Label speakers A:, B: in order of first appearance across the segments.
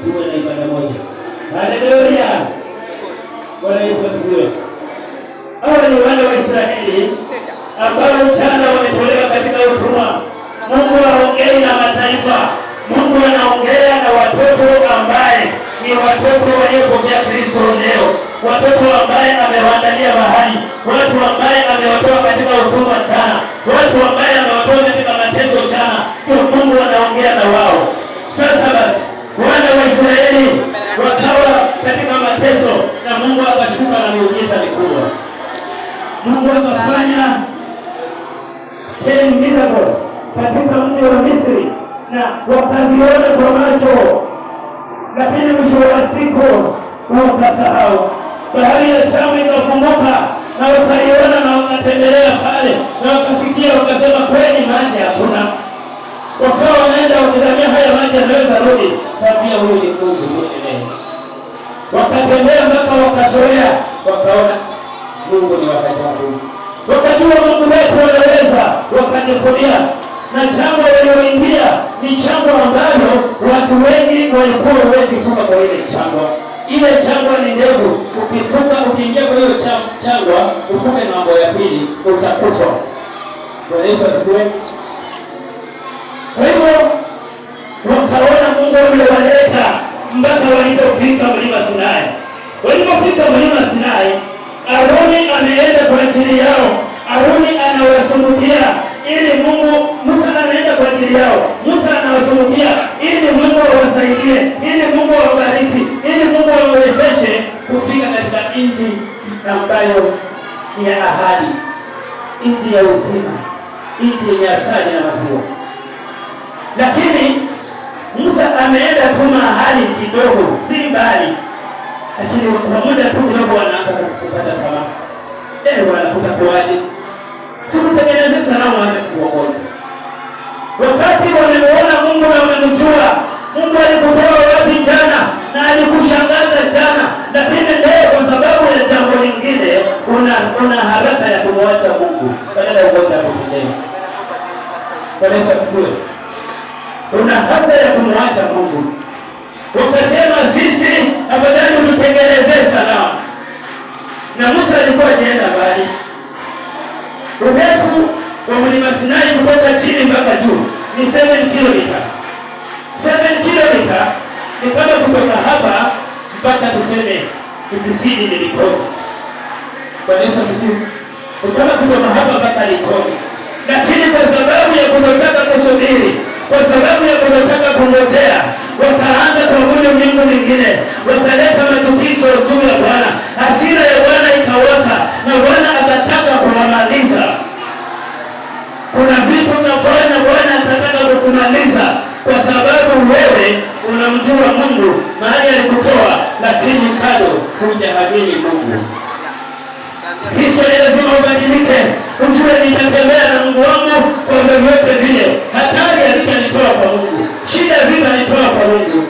A: Tuwe na ibada moja. Haleluya! Bwana Yesu asifiwe. Hawa ni wana wa Israeli ambao jana wametolewa katika utumwa. Mungu haongei na mataifa. Mungu anaongea na watoto ambaye ni watoto waliopokea Kristo leo, watoto ambaye amewaandalia mahali, watu ambaye amewatoa katika utumwa jana, watu ambaye amewatoa katika mateso jana. Ndio Mungu anaongea na wao. Sasa basi, wana wa Israeli wakawa katika mateso na Mungu akashuka na miujiza mikubwa. Mungu akafanya 10 miracles katika mji wa Misri na wakaziona kwa macho, lakini mwisho wa siku wakasahau. Bahari ya Shamu ikafunguka na wakaiona na wakatembelea pale na wakasikia, wakasema kweli maji hakuna. Wakawa wanaenda wakidhania haya maji yanaweza rudi, kaambia huyu ni Mungu, tuendelee. Wakatembea mpaka wakazoea, wakaona Mungu ni wa ajabu, wakajua Mungu wetu anaweza, wakajivunia. Na jambo walioingia ni jambo ambalo watu wengi walikuwa huwezi kuvuka kwa ile jangwa. Ile jangwa ni ndefu, ukivuka, ukiingia kwa hiyo jangwa, uvuke ng'ambo ya pili, utakufa. Bwana Yesu asifiwe. Kwa hivyo wakaona Mungu amewaleta mpaka walipofika mlima Sinai. Walipofika mlima Sinai, Aroni ameenda kwa ajili yao. Aroni anawazungukia ili Mungu, Musa anaenda kwa ajili yao. Musa anawazungukia ili Mungu awasaidie, ili Mungu awabariki, ili Mungu awawezeshe kufika katika nchi ambayo ni ya ahadi, nchi ya uzima, nchi yenye asali na maziwa. Lakini Musa ameenda tu mahali kidogo, si mbali, lakini kwa muda tu kidogo wanaanza kupata tamaa. Eh, bwana, kutakuwaje? Tukutengeneze sanamu aanze kuongoza. Wakati wamemuona Mungu na wamemjua Mungu, alikutoa wapi jana na alikushangaza jana, lakini leo kwa sababu ya jambo lingine una haraka ya kumwacha Mungu badala ya kungoja akutendee. Bwana Yesu asifiwe. Una haraka ya kumwacha Mungu, ukasema sisi afadhali tutengenezee sanamu. Na Musa alikuwa hajaenda mbali, urefu wa mlima Sinai kutoka chini mpaka juu ni 7 kilomita. 7 kilomita ni kama kutoka hapa mpaka tuseme ukizidi ni Likoni. Bwana Yesu asifiwe. Ni kama kutoka hapa mpaka Likoni, lakini kwa sababu ya kutotaka kusubiri, kwa sababu ya kutotaka kungojea, wakaanza kuabudu miungu mingine, wakaleta machukizo juu ya Bwana. Hasira ya Bwana ikawaka na Bwana akataka kuwamaliza. Kuna vitu unafanya Bwana atataka kukumaliza kwa sababu wewe unamjua Mungu mahali alikutoa, lakini bado hujaamini Mungu. Kristo ni lazima ubadilike, ujue nitatembea na Mungu wangu kwa vyovyote vile. Hatari hazitanitoa kwa Mungu, shida zitanitoa kwa Mungu.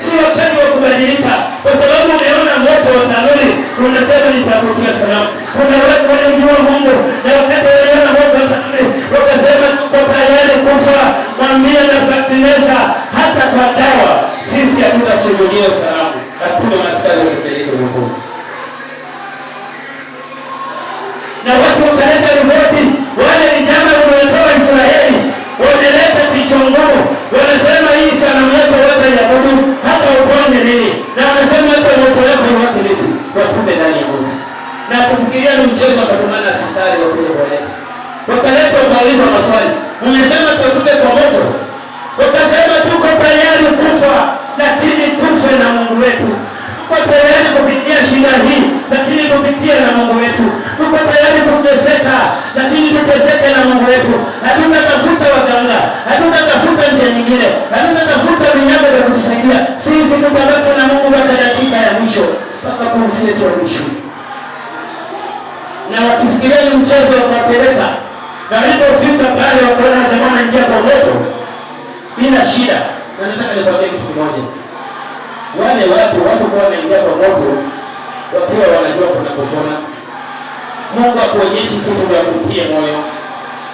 A: Si wakati wa kubadilika, kwa sababu umeona moto wa tanuri unasema nitabukia sanamu. Kuna watu walimjua Mungu na wakati waliona moto wa tanuri wakasema tuko tayari kufa, mwambie Nebukadneza, hata kwa dawa sisi hatutasujudia sanamu. Hatuna maskari wakipeleka huko na watu wakaleta ripoti, wale vijana wametoa Israeli wameleta kichongoo, wanasema hii sanamu yako wataiabudu hata ufanye nini, na wanasema hata moto yako iwake vipi, watume ndani ya moto. Na kufikiria ni mchezo, wakatumana askari wakuja kuwaleta, wakaleta wakauliza maswali, mmesema tuwatupe kwa moto? Wakasema tuko tayari kufa, lakini tufe na Mungu wetu. Tuko tayari kupitia shida hii, lakini kupitia na Mungu wetu. Tuko tayari kuteseka, lakini tuteseke na Mungu wetu. Hatutatafuta waganga, hatutatafuta njia nyingine, hatutatafuta vinyago vya kutusaidia. Sisi tutabaki na Mungu mpaka dakika ya mwisho, mpaka pumzi yetu ya mwisho. Na wakifikiria ni mchezo, wakapeleka, na walipofika pale wakaona jamaa anaingia kwa moto bila shida. Na nataka nikwambie kitu kimoja, wale watu kwa wanaingia kwa moto wakiwa wanajua kuna kupona. Mungu akuonyeshi kitu vya kutie moyo.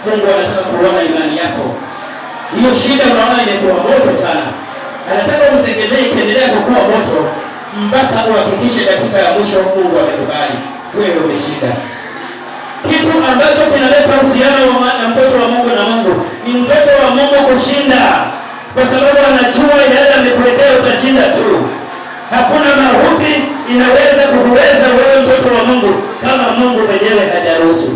A: Mungu anataka kuona imani yako. Hiyo shida unaona imekuwa moto sana, anataka umtegemee, ikiendelea kukuwa moto mpaka uhakikishe dakika ya mwisho Mungu amekubali, wewe umeshinda. Kitu ambacho kinaleta uhusiano wa mtoto wa Mungu na Mungu ni mtoto wa Mungu kushinda, kwa sababu anajua yale amekuletea utashinda tu. Hakuna mauti inaweza kukuweza wewe mtoto wa Mungu kama Mungu mwenyewe hajaruhusu.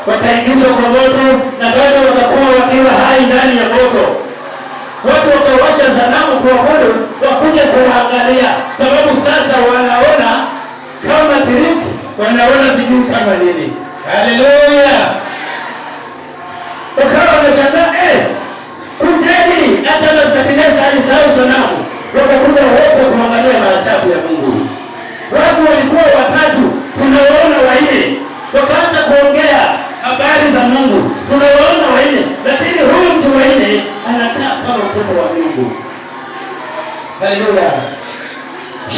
A: Wakaingizwa kwa moto na bado wakakuwa wakiwa hai ndani ya moto. Watu wakawacha sanamu kuabudu, wakuja kuangalia, sababu sasa wanaona kama tiriki, wanaona sijui kama nini. Haleluya! Wakawa wameshangaa, kujeni! Hata Nebukadneza alisahau sanamu, wakakuja wote kuangalia maajabu ya Mungu. Watu walikuwa watatu, tunawaona wanne, wakaanza kuongea habari za Mungu, tunawaona wanne, lakini huyu mtu wa nne anakaa kama mtoto wa Mungu. Haleluya!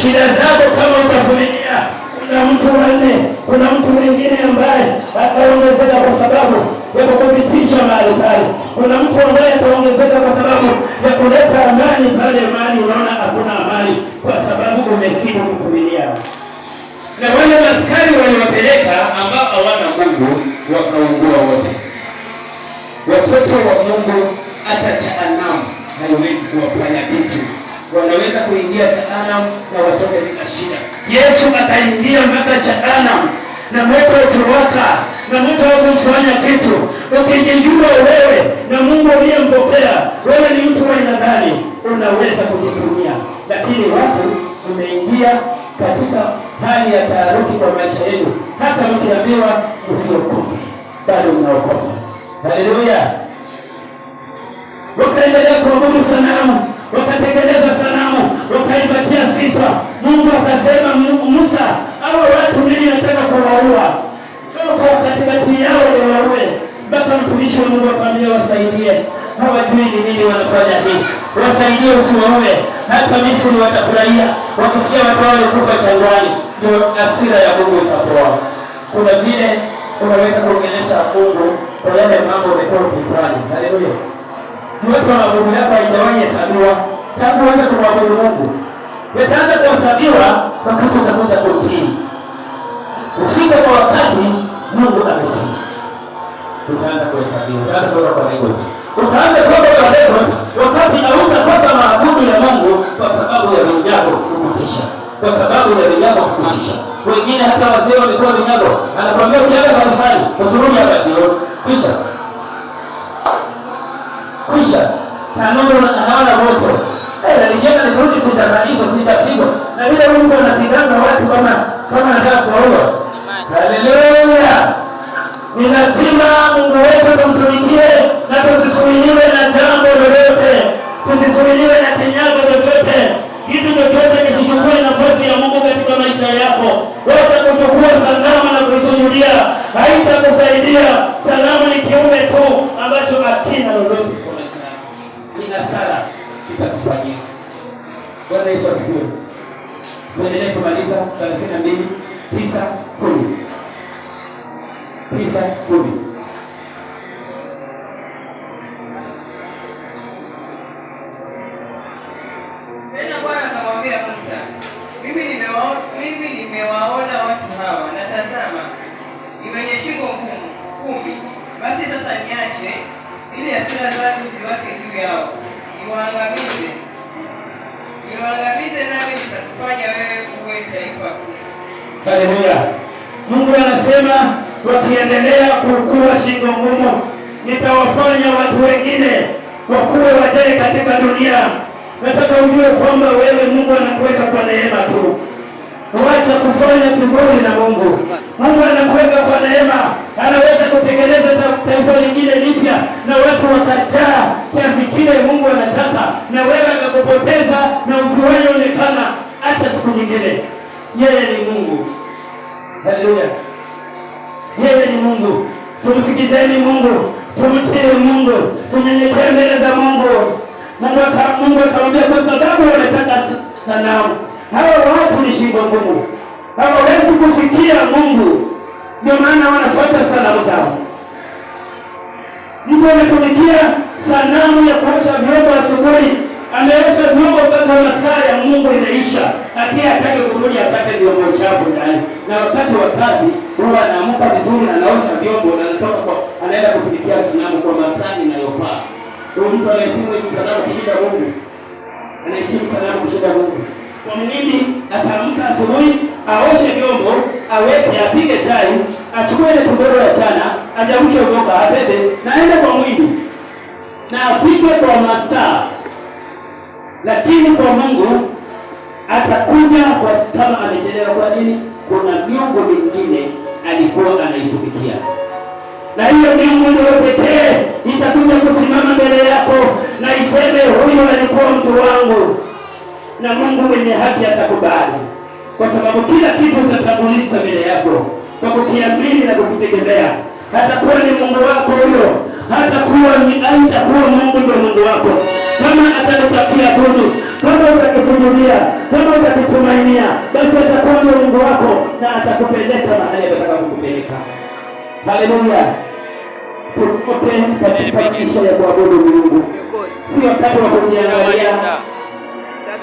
A: Shida zako kama utavumilia, kuna mtu wanne, kuna mtu mwingine ambaye ataongezeka kwa sababu ya kukupitisha mahali pale. Kuna mtu ambaye ataongezeka kwa sababu ya kuleta amani pale mahali unaona hakuna amani, kwa sababu umezidi kuvumilia. Na wale askari waliwapeleka ambao hawana Mungu wakaungua wote. Watoto wa Mungu hata jehanamu haiwezi kuwafanya kitu. Wanaweza kuingia jehanamu na watoke bila shida. Yesu ataingia mpaka jehanamu na moto ukiwaka na moto haukufanya kitu. Ukijijua wewe na Mungu uliyempokea, wewe ni mtu wa aina gani, unaweza kujitumia. Lakini watu tumeingia katika hali ya taharuki kwa maisha yenu, hata mkiambiwa msiokoke bado mnaokoka. Haleluya! Wakaendelea kuabudu sanamu, wakatengeneza sanamu, wakaipatia sifa. Mungu akasema, Musa, hawa watu mimi nataka kuwaua, toka katikati yao niwaue. Mpaka mtumishi wa Mungu akamwambia, wasaidie, hawajui ni nini wanafanya hii, wasaidie, usiwaue. Hata Misri watafurahia wakisikia watu wao walikufa jangwani, ndio hasira ya Mungu itapoa. Kuna vile unaweza kuongelesha Mungu kwa yale mambo umekuwa ukifanya. Haleluya! Watu wa mabudu yako haijawahi hesabiwa tangu uanze kumwabudu Mungu, yataanza kuhesabiwa wakati utakuja kumtii. Ufike kwa wakati Mungu ametii, utaanza kuhesabiwa, utaanza kutoka kwa record, utaanza kutoka kwa record wakati hautakosa maabudu ya Mungu kwa sababu ya vinyago kukutisha, kwa sababu ya vinyago kukutisha. Wengine hata wazee wamekuwa vinyago, anakuambia ukienda kanisani usirudi hapa jioni, kisha kwisha tanuru anaona moto. Nikienda nikirudi sitakanishwa, sitapigwa. Na vile huyu mtu anapigana watu kama anataka kuwaua. Haleluya! Ni lazima Mungu wetu tumtumikie na tusizuiliwe na jambo lolote, tusizuiliwe na kinyago chochote. Kitu chochote kisichukue nafasi ya Mungu katika maisha yako. Wacha kuchukua sanamu na kuisujudia, haitakusaidia. Sanamu ni kiumbe tu ambacho hakina lolote kwa maisha yako, ni hasara itakufanyia. Bwana Yesu asifiwe. Tuendelee kumaliza 32 9 10 9 10.
B: Tena Bwana akamwambia Musa, mimi nimewaona watu hawa, na tazama, ni wenye shingo ngumu kumi. Basi sasa niache, ili hasira zangu ziwake juu yao, niwaangamize, niwaangamize, nami nitakufanya wewe uwe taifa kuu.
A: Haleluya. Mungu anasema wakiendelea kukua shingo ngumu, nitawafanya watu wengine wakuwe wajae katika dunia. Nataka ujue kwamba wewe Mungu anakuweka kwa neema tu. Wacha kufanya kiburi na Mungu. Mungu anakuweka kwa neema, anaweza kutengeneza taifa lingine lipya na watu wakajaa kiasi kile Mungu anataka, na wewe akakupoteza na usiwahi onekana hata siku nyingine. Yeye ni Mungu. Haleluya. Yeye ni Mungu. Tumsikizeni Mungu, tumtii Mungu, tunyenyekee mbele za Mungu. Mungu akamwambia kwa sababu wanataka sanamu, hawa watu ni shingo ngumu, hawawezi kufikia Mungu, ndio maana wanafuata sanamu zao. Mtu ametumikia sanamu ya kuosha vyombo asubuhi, ameosha vyombo mpaka masaa ya Mungu inaisha, lakini hataki kurudi apate vyombo chafu ndani. Na wakati wa kazi huwa anaamka vizuri, anaosha vyombo na anatoka kwa, anaenda kutumikia sanamu kwa masaa inayofaa. Huyu mtu anaheshimu hizi sanamu kushinda Mungu, anaheshimu sanamu kushinda Mungu. Kwa nini? Ataamka asubuhi, aoshe vyombo, aweke, apige chai, achukue ile togoro ya jana, ajaushe uboga, abebe na aende kwa mwili na apike kwa masaa, lakini kwa Mungu atakuja kwa kama amechelewa. Kwa nini? Kuna miungu mingine alikuwa anaitumikia, na hiyo miungu ndio pekee itakuja kusimama mbele yako na iseme, huyu alikuwa mtu wangu, na Mungu mwenye haki atakubali, kwa sababu kila kitu utatambulisha mbele yako kwa kukiamini na kukitegemea. Hatakuwa ni Mungu wako huyo, hatakuwa ni aitakuwa Mungu ndio Mungu wako. Kama atakutakia budu, kama utakikujulia, kama utakitumainia, basi atakuwa ndio Mungu wako na atakupeleka mahali atataka kukupeleka. Haleluya! Tutoke katika maisha ya kuabudu miungu. Si wakati wa kujiangalia,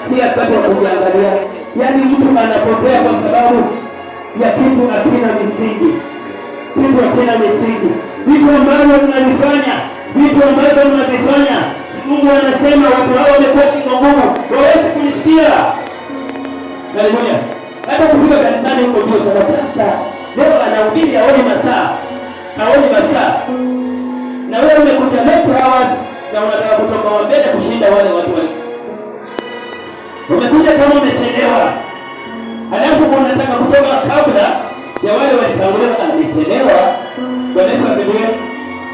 A: si wakati wa kujiangalia. Yaani mtu anapotea kwa sababu ya kitu hakina misingi, kitu hakina misingi, vitu ambavyo mnavifanya, vitu ambavyo mnavifanya. Mungu anasema watu hao wamekuwa shingo ngumu, hawawezi kunisikia. Haleluya! Hata kufika kanisani huko ndio sana. Sasa leo anahubiri, haoni masaa, haoni masaa, na wewe umekuja late hours na unataka kutoka wa mbele kushinda wale watu wale. Umekuja kama umechelewa, halafu unataka kutoka kabla ya wale walitangulia. Amechelewa. Bwana Yesu asifiwe.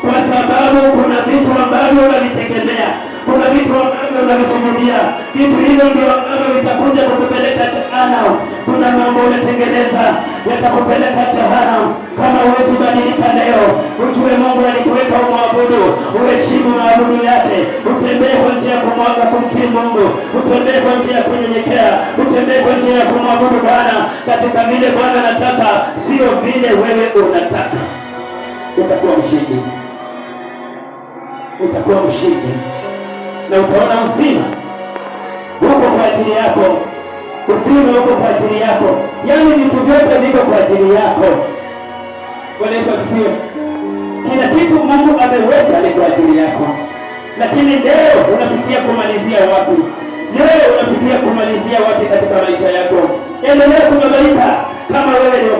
A: Kwa sababu kuna vitu ambavyo unavitegemea, kuna vitu ambavyo unavisujudia. Vitu hivyo ndio ambavyo vitakuja kukupeleka jehanamu. Kuna mambo unatengeneza yatakupeleka jehanamu. Kama huwezi badilika leo, ujue Mungu alikuweka umwabudu, uheshimu maabudu yake, utembee kwa njia ya kumwaga kumtii Mungu, utembee kwa njia ya kunyenyekea, utembee kwa njia ya kumwabudu Bwana katika vile Bwana anataka, sio vile wewe unataka. Utakuwa mshindi, utakuwa mshindi na utaona uzima huko kwa ajili yako, uzima huko kwa ajili yako, yaani vitu vyote viko kwa ajili yako. Bwana Yesu asifiwe. Kila kitu Mungu ameweka ni kwa ajili yako, lakini leo unafikia kumalizia wapi? Leo unafikia kumalizia wapi katika maisha yako? Endelea kubabaika kama wewe ni wa